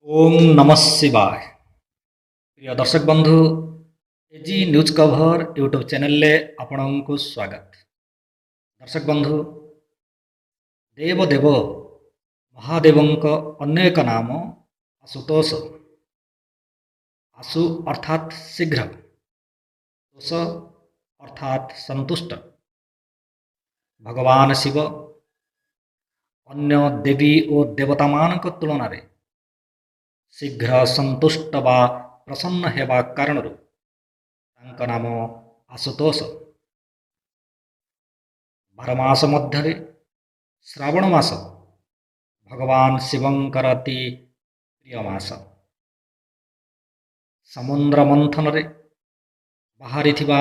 ଓಂ ନମଃ ଶିବାୟ। ପ୍ରିୟ ଦର୍ଶକ ବନ୍ଧୁ, ଏଜି ନ୍ୟୁଜ୍ କଭର ୟୁଟ୍ୟୁବ୍ ଚ୍ୟାନେଲରେ ଆପଣଙ୍କୁ ସ୍ୱାଗତ। ଦର୍ଶକ ବନ୍ଧୁ, ଦେବ ଦେବ ମହାଦେବଙ୍କ ଅନ୍ୟ ଏକ ନାମ ଆଶୁତୋଷ। ଆଶୁ ଅର୍ଥାତ୍ ଶୀଘ୍ର, ତୋଷ ଅର୍ଥାତ୍ ସନ୍ତୁଷ୍ଟ। ଭଗବାନ ଶିବ ଅନ୍ୟ ଦେବୀ ଓ ଦେବତାମାନଙ୍କ ତୁଳନାରେ ଶୀଘ୍ର ସନ୍ତୁଷ୍ଟ ବା ପ୍ରସନ୍ନ ହେବା କାରଣରୁ ତାଙ୍କ ନାମ ଆଶୁତୋଷ। 12 ମାସ ମଧ୍ୟରେ ଶ୍ରାବଣ ମାସ ଭଗବାନ ଶିବଙ୍କର ଅତି ପ୍ରିୟ ମାସ। ସମୁଦ୍ର ମନ୍ଥନରେ ବାହାରିଥିବା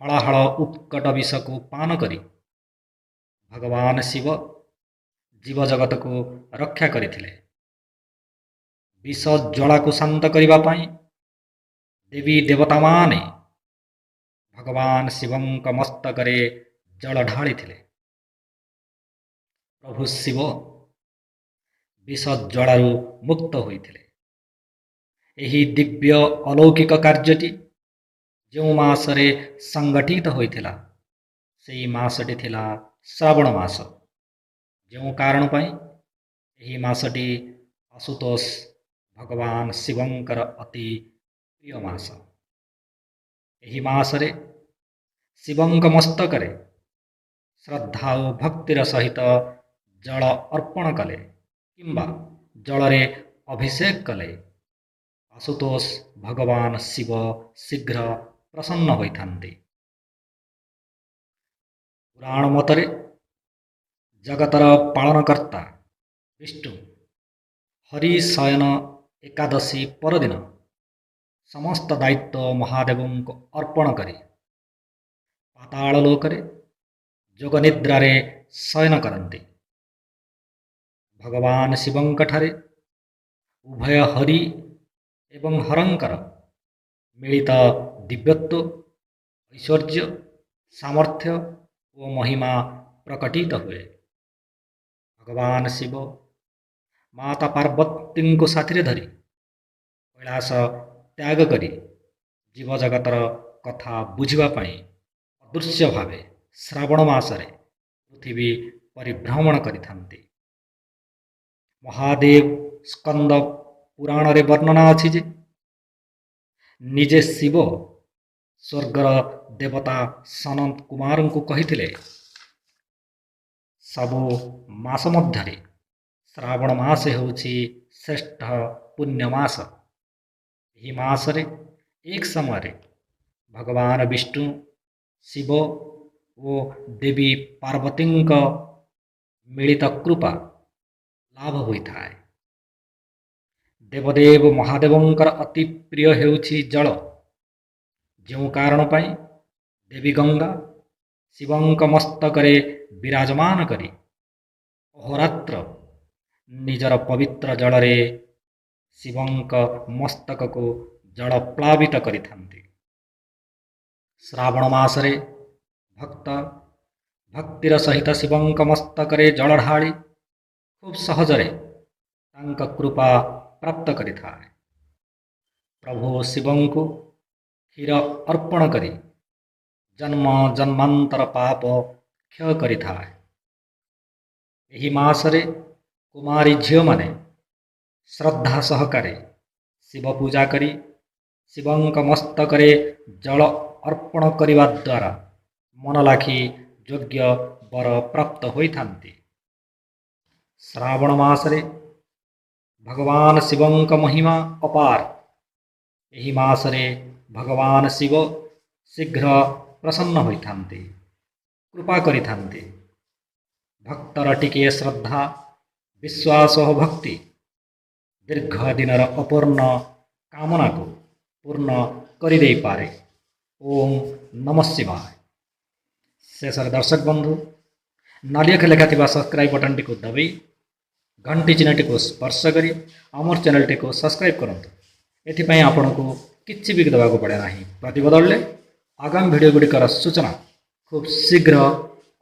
ହଳାହଳ ଉତ୍କଟ ବିଷକୁ ପାନ କରି ଭଗବାନ ଶିବ ଜୀବଜଗତକୁ ରକ୍ଷା କରିଥିଲେ। ବିଷ ଜ୍ୱାଳାକୁ ଶାନ୍ତ କରିବା ପାଇଁ ଦେବୀ ଦେବତାମାନେ ଭଗବାନ ଶିବଙ୍କ ମସ୍ତକରେ ଜଳ ଢାଳିଥିଲେ। ପ୍ରଭୁ ଶିବ ବିଷ ଜ୍ୱାଳାରୁ ମୁକ୍ତ ହୋଇଥିଲେ। ଏହି ଦିବ୍ୟ ଅଲୌକିକ କାର୍ଯ୍ୟଟି ଯେଉଁ ମାସରେ ସଂଗଠିତ ହୋଇଥିଲା, ସେଇ ମାସଟି ଥିଲା ଶ୍ରାବଣ ମାସ। ଯେଉଁ କାରଣ ପାଇଁ ଏହି ମାସଟି ଆଶୁତୋଷ ଭଗବାନ ଶିବଙ୍କର ଅତି ପ୍ରିୟ ମାସ। ଏହି ମାସରେ ଶିବଙ୍କ ମସ୍ତକରେ ଶ୍ରଦ୍ଧା ଓ ଭକ୍ତିର ସହିତ ଜଳ ଅର୍ପଣ କଲେ କିମ୍ବା ଜଳରେ ଅଭିଷେକ କଲେ ଆଶୁତୋଷ ଭଗବାନ ଶିବ ଶୀଘ୍ର ପ୍ରସନ୍ନ ହୋଇଥାନ୍ତି। ପୁରାଣ ମତରେ ଜଗତର ପାଳନକର୍ତ୍ତା ବିଷ୍ଣୁ ହରିଶୟନ ଏକାଦଶୀ ପରଦିନ ସମସ୍ତ ଦାୟିତ୍ୱ ମହାଦେବଙ୍କୁ ଅର୍ପଣ କରି ପାତାଳ ଲୋକରେ ଯୋଗନିଦ୍ରାରେ ଶୟନ କରନ୍ତି। ଭଗବାନ ଶିବଙ୍କଠାରେ ଉଭୟ ହରି ଏବଂ ହରଙ୍କର ମିଳିତ ଦିବ୍ୟତ୍ୱ, ଐଶ୍ୱର୍ଯ୍ୟ, ସାମର୍ଥ୍ୟ ଓ ମହିମା ପ୍ରକଟିତ ହୁଏ। ଭଗବାନ ଶିବ ମାତା ପାର୍ବତୀଙ୍କୁ ସାଥିରେ ଧରି କୈଳାସ ତ୍ୟାଗ କରି ଜୀବଜଗତର କଥା ବୁଝିବା ପାଇଁ ଅଦୃଶ୍ୟ ଭାବେ ଶ୍ରାବଣ ମାସରେ ପୃଥିବୀ ପରିଭ୍ରମଣ କରିଥାନ୍ତି। ମହାଦେବ ସ୍କନ୍ଦ ପୁରାଣରେ ବର୍ଣ୍ଣନା ଅଛି ଯେ ନିଜେ ଶିବ ସ୍ୱର୍ଗର ଦେବତା ସନତ କୁମାରଙ୍କୁ କହିଥିଲେ, ସବୁ ମାସ ମଧ୍ୟରେ ଶ୍ରାବଣ ମାସ ହେଉଛି ଶ୍ରେଷ୍ଠ ପୁଣ୍ୟ ମାସ। ଏହି ମାସରେ ଏକ ସମୟରେ ଭଗବାନ ବିଷ୍ଣୁ, ଶିବ ଓ ଦେବୀ ପାର୍ବତୀଙ୍କ ମିଳିତ କୃପା ଲାଭ ହୋଇଥାଏ। ଦେବଦେବ ମହାଦେବଙ୍କର ଅତି ପ୍ରିୟ ହେଉଛି ଜଳ। ଯେଉଁ କାରଣ ପାଇଁ ଦେବୀ ଗଙ୍ଗା ଶିବଙ୍କ ମସ୍ତକରେ ବିରାଜମାନ କରି ଅହୋରାତ୍ର ନିଜର ପବିତ୍ର ଜଳରେ ଶିବଙ୍କ ମସ୍ତକକୁ ଜଳପ୍ଲାବିତ କରିଥାନ୍ତି। ଶ୍ରାବଣ ମାସରେ ଭକ୍ତ ଭକ୍ତିର ସହିତ ଶିବଙ୍କ ମସ୍ତକରେ ଜଳ ଢାଳି ଖୁବ୍ ସହଜରେ ତାଙ୍କ କୃପା ପ୍ରାପ୍ତ କରିଥାଏ। ପ୍ରଭୁ ଶିବଙ୍କୁ କ୍ଷୀର ଅର୍ପଣ କରି ଜନ୍ମ ଜନ୍ମାନ୍ତର ପାପ କ୍ଷୟ କରିଥାଏ। ଏହି ମାସରେ କୁମାରୀ ଝିଅମାନେ ଶ୍ରଦ୍ଧା ସହକାରେ ଶିବ ପୂଜା କରି ଶିବଙ୍କ ମସ୍ତକରେ ଜଳ ଅର୍ପଣ କରିବା ଦ୍ୱାରା ମନଲାଖି ଯୋଗ୍ୟ ବର ପ୍ରାପ୍ତ ହୋଇଥାନ୍ତି। ଶ୍ରାବଣ ମାସରେ ଭଗବାନ ଶିବଙ୍କ ମହିମା ଅପାର। ଏହି ମାସରେ ଭଗବାନ ଶିବ ଶୀଘ୍ର ପ୍ରସନ୍ନ ହୋଇଥାନ୍ତି, କୃପା କରିଥାନ୍ତି। ଭକ୍ତର ଟିକିଏ ଶ୍ରଦ୍ଧା, ବିଶ୍ୱାସ ଓ ଭକ୍ତି ଦୀର୍ଘ ଦିନର ଅପୂର୍ଣ୍ଣ କାମନାକୁ ପୂର୍ଣ୍ଣ କରିଦେଇପାରେ। ଓಂ ନମଃ ଶିବାୟ। ଶେଷରେ ଦର୍ଶକ ବନ୍ଧୁ, ନାଲି ଅକ୍ଷରେ ଲେଖାଥିବା ସବସ୍କ୍ରାଇବ୍ ବଟନଟିକୁ ଦବାଇ ଘଣ୍ଟି ଚିହ୍ନଟିକୁ ସ୍ପର୍ଶ କରି ଆମର ଚ୍ୟାନେଲଟିକୁ ସବସ୍କ୍ରାଇବ୍ କରନ୍ତୁ। ଏଥିପାଇଁ ଆପଣଙ୍କୁ କିଛି ବି ଦେବାକୁ ପଡ଼େ ନାହିଁ। ପ୍ରତିବଦଳରେ ଆଗାମୀ ଭିଡ଼ିଓ ଗୁଡ଼ିକର ସୂଚନା ଖୁବ୍ ଶୀଘ୍ର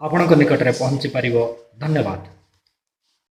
ଆପଣଙ୍କ ନିକଟରେ ପହଞ୍ଚି ପାରିବ। ଧନ୍ୟବାଦ।